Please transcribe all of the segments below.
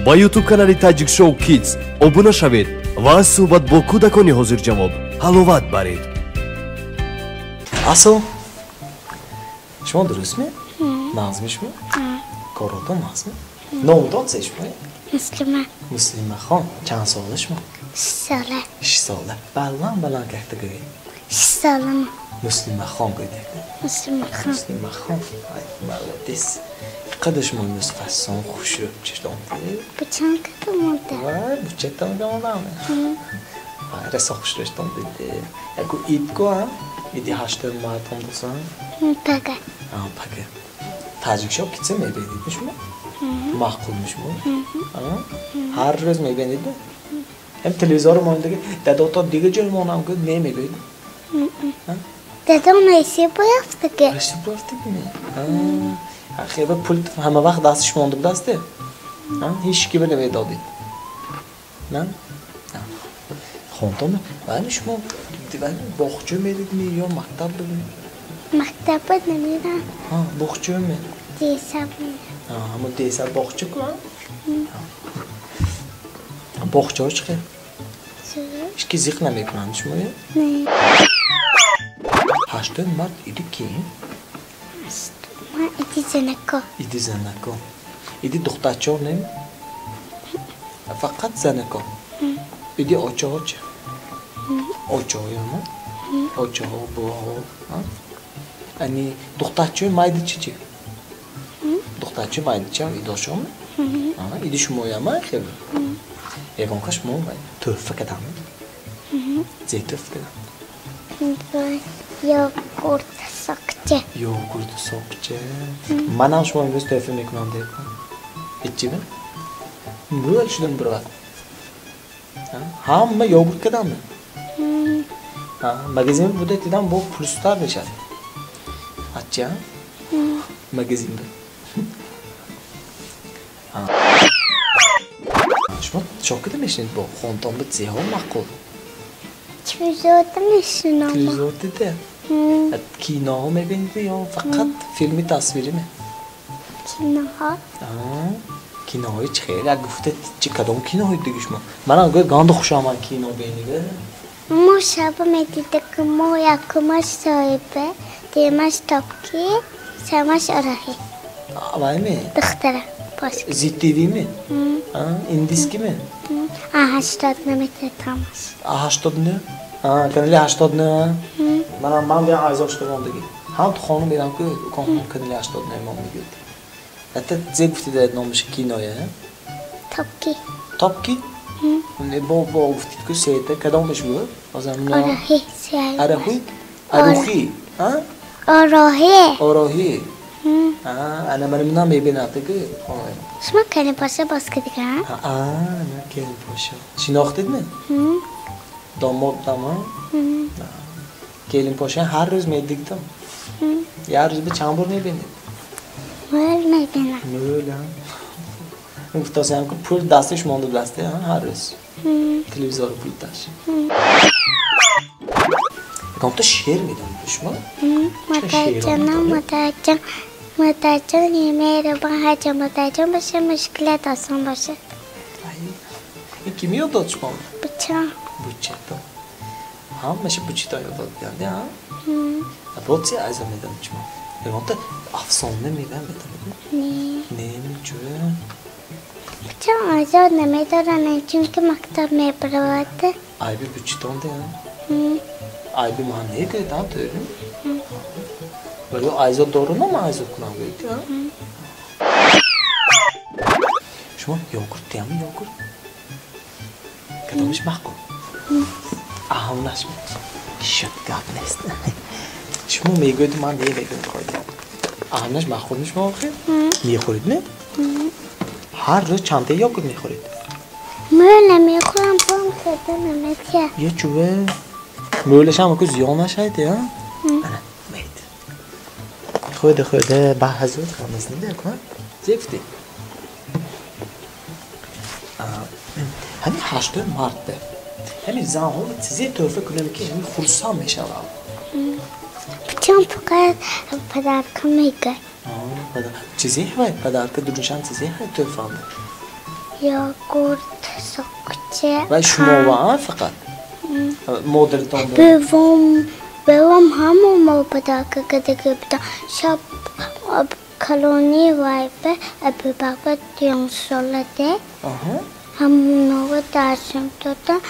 Ба YouTube канали Таҷик Шоу Kids обуна шавед ва аз суҳбат бо кӯдакони ҳозирҷавоб ҳаловат баред. Асо, шумо дурустме? Нағзми шумо? Коротон нағзми? Номтон се шумо? Муслима. Муслимахон, чанд сола шумо? 6 сола. 6 сола. Баланд баланд какта гӯед. 6 солама. Муслимахон гӯед. Муслимахон. Муслимахон. Ай, молодец. Қадар шумо имрӯз фасон хушрӯ чиштонди? Бучан кадом монда? Вай, бучатон гамонам. Вай, расо хушрӯштон диде. Яку ид ку, а? Иди 8 март омдосан? Пага. А, пага. Таҷик Шоу Kids мебинед шумо? Маъқулми шумо? Ҳар рӯз мебинед? Ҳам телевизорро мондаги дадото дига ҷой монам гӯ не мегӯед? Дадом Россия бояфтаги. Россия бояфтаги ме? Хеба пулт ҳама вақт дасти шумо монда будасте? Ҳеч ки намедодед? На? Хонтон вайми шумо боғча меридми ё мактаб? Мактаба намерам. Боғча ме? Десаб мерам. Ҳамо десаб боғча ку? Боғчаҳо чӣ хел? Ҳеч ки зиқ намекунанд шумоя? Не. 8 март иди кӣ? Иди занако. Иди занако. Иди духтарчаҳо не? Фақат занако. Иди очаҳо чӣ? Очаҳоямо? Очаҳо, буваҳо. Ани духтарчаҳои майдичи чӣ? Духтарчаҳои майдичиам идошоме? Иди шумояма хел? Ягон шумо тӯҳфа кардам? Зе тӯҳфа кардам? Йогурт сокча. Йогурту сокча. Манам шумо имрӯз тӯҳфа мекунам декун. Иччими? Мӯл шудам бирват. Ҳама йогурт кардамми? Магазин буда дидам бо плюстар мешад. Ача? Магазин бу. Шумо чо кида мешинед бо хонтон ба зеҳо маъқул? Телевизорда мешинам. Телевизор дида? Киноҳо мебинед ё фақат филми тасвирӣ ме? Киноҳо. Киноҳои чӣ хел? Як гуфта чӣ кадом киноҳои диги шумо? Манам гӯяд ганда хушомад кино бенига. Мо шаба медида ки мо якумаш соҳиба, дуюмаш топки, сеюмаш Ороҳӣ. Вай ме? Духтара. Зид ТВ ме? Индийский ме? А 89 метавонаш. А 89? Канали 89? Манам ман биям айзо шуда мондаги. Ҳам ту хона мерам ку укон канали 89 мон мегӯяд. Ата зе гуфтида номаш киноя? Топки. Топки? Не бо гуфтид ку сета кадомаш буд? Озам Ороҳӣ. Арахи? Арухи? А? Ороҳӣ. Ороҳӣ. Ана ман минам мебинам ки хона. Шумо Келинпоша боз кардига? А, на Келинпоша. Шинохтидми? Домод дама? Келинпоша ҳар рӯз медидам. Як рӯз ба чанд бор мебинед? Мӯл мебинам. Мӯл, а? Гуфтасам ки пул дасташ монда будасте, ҳар рӯз. Телевизор пулташ. Ягонта шеър медонед шумо? Модарҷонам, модарҷон, модарҷони меҳрубон, ҳарчо модарҷон боша, мушкилат осон бошад. Ин ки меёд дод шумо? Буча. Бучато. Ҳамаша бучито ёд дод буданд, а? Бо чи айзо медонед шумо? Ягонта афсона мегӯям медонед? Не. Не, чӯ? Буча озод намедоранд, чунки мактаб мебаровад. Айби бучитонде, а? Айби ман негӯед, а, тӯри? Вале айзо дорунам, ман айзо кунам гӯед, а? Шумо йогурт диямми йогурт? Кадомаш маъқул? Аҳамнаш шуд гап нест. Шумо мегӯед ман намегӯям қоида. Аҳамнаш маъқулми шумо охир? Мехӯред не? Ҳар рӯз чандта йогурт мехӯред? Мӯл намехӯрам, пулам хӯрда наметия. Ё чӯва? Мӯлашам ку зиён нашайд, а? Ана, мед. Хӯрда хӯрда ба ҳазур хамазнida ку, зе гуфтӣ? Ҳамин 8 мартда ҳамин занҳо чизе тӯҳфа кунем ки ҳамин хурсанд мешаванд. Бучам фақат подарка мегӯяд. Чизе ҳавай подарка дурушан чизе ҳавай тӯҳфанда? Йогурт, сокча. Ва шумо ва фақат? Модаратон бувам ҳамо мо подарка кардагӣ будам. Шаб калони вайба Абубакр дуюмсолада ҳамонова дарсим додам.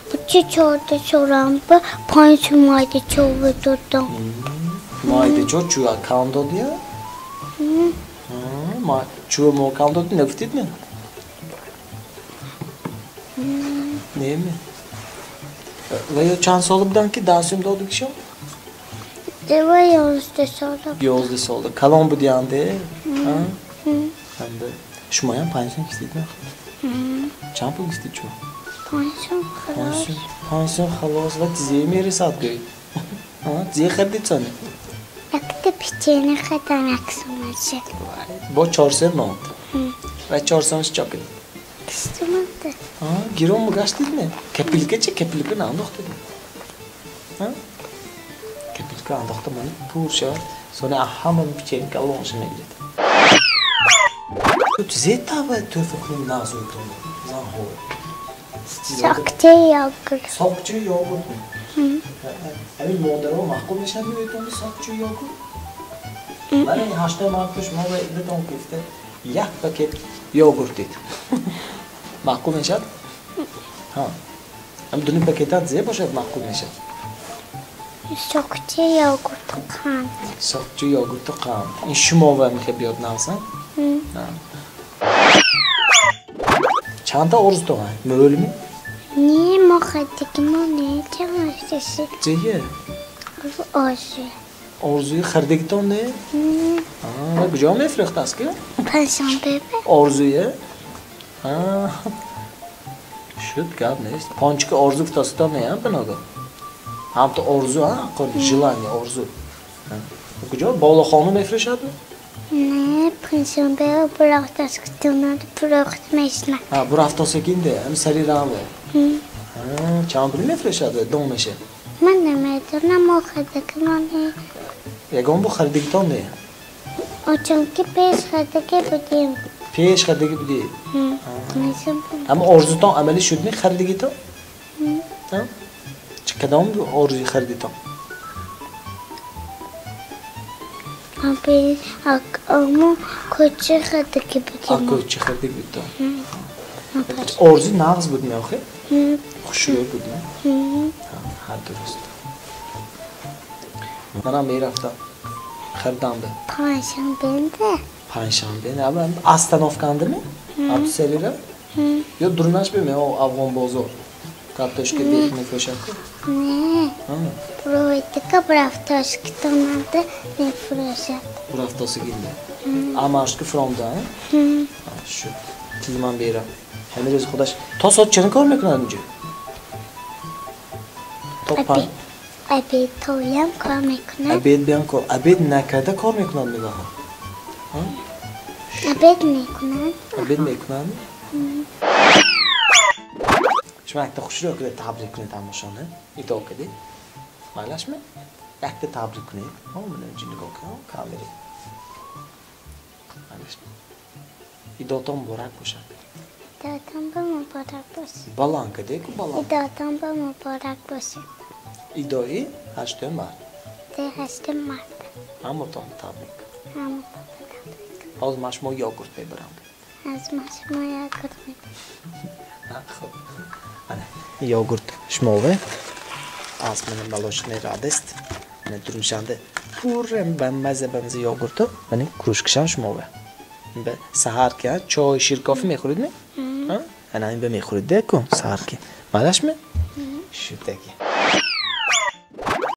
Буча чорда соламба 5 сум майда чова додам. Майда чо чӯа кам додия? Чӯа мо кам додӣ нагуфтидми? Неме? Ва ё чанд сола буданд ки дарсим додагишон? Дева 11 сола. 11 сола. Калон будиянде? Ҳамда. Шумоям 5 сум гирифтидми? Чанд пул гирифтид шумо? 5 сум халос. 5 сум халос. Ва тизе мерасад гӯй. Тизе харидид сони? Якта печенье харидам 1 сумаша. Бо 4 сум монд. Ва 4 сумаш чо кардид? Кистуманда. Гирон гаштидми? Копилка чи? Копилка наандохтидми? Копилка андохта монед пур шавад. Сони ҳама печенье калонша мегиред. Тизе таба тӯҳфа кунем нағзӯйтон занҳо? Сокча йогурт. Сокча йогурт. Ҳамин модаро маъқул мешавад мегӯйтон сокча йогурт? Мана ин 8 март шумо ба идатон гирифта як пакет йогурт дид. Маъқул мешавад? Ҳам дуни пакетат зе бошад маъқул мешавад? Сокча йогурту қанд. Сокча йогурту қанд. Ин шумо ва мехе биёд нағза? Чанда орзу дорад? Мӯлми? Не, мо хардагимо не, чамашташи. Чие? Орзу. Орзуи хардагитон не? Ва куҷо мефурӯхтааст ки? Панҷшанбе. Орзуе? Шуд гап нест. Пончика орзу гуфтастон не, бинога? Ҳамто орзу, желание, орзу. Куҷо? Болохона мефурӯшад? Не, панҷшанбе бурафтаскитонад фурӯхт мешнад. Бурафтосакинде, ҳами сари раве. Чанд пул мефурӯшад донаше? Ман намедонам, мо хардагимо не. Ягон бо хардагитон не? Чунки пеш хардагӣ будем. Пеш хардагӣ будӣ? Ҳама орзутон амалӣ шудми хардагитон? Кадом орзуи хардитон? Мо кӯча хардагӣ будем. Кӯча хардагӣ будтон. Орзуи нағз буд меохе? Хушрӯй буд ме? Ҳа, дуруст. Манам мерафтам хардамда. Панҷшанбенда. Панҷшанбе? Остановкандами? Абдусалира? Ё дурнаш бе ме Афғонбозор? Картошка бех мефурӯшад? Не. Буровитика бурафтошкитонада мефурӯшад. Бурафтосигинда? Амаршка фуромда? Шуд. Тилман берам. Ҳамин рӯз худаш то соат чанд кор мекунад инҷо? То Обед тоям кор мекунад. Обед биям кор. Обед накарда кор мекунад мегаҳо? Обед мекунад. Обед мекунад? Шумо якта хушрӯ кунед, табрик кунед ҳамашона. Итоқ кардед? Майлашми? Якта табрик кунед. Мана инҷо нигоҳ кунед, камера. Майлашми? Идотон муборак бошад. Идотон ба муборак бошад. Баланд кардед ку баланд? Идотон ба муборак бошад. Идои 8 март. Иди 8 март. Ҳаматон табрик. Ҳаматон табрик. Ҳозир ман шумо йогурт мебарам. Аз ман шумо йогурт мебарам. Хуб. Йогурт шумове. Аз мана молочный радость. Мана дурушанда пурра бамаза бамаза йогурту. Мана кружкашам шумове. Саҳар ки чой, шир, кофе мехӯред ми? Ана ин ба мехӯред ку саҳар ки. Малашми? Шудаги.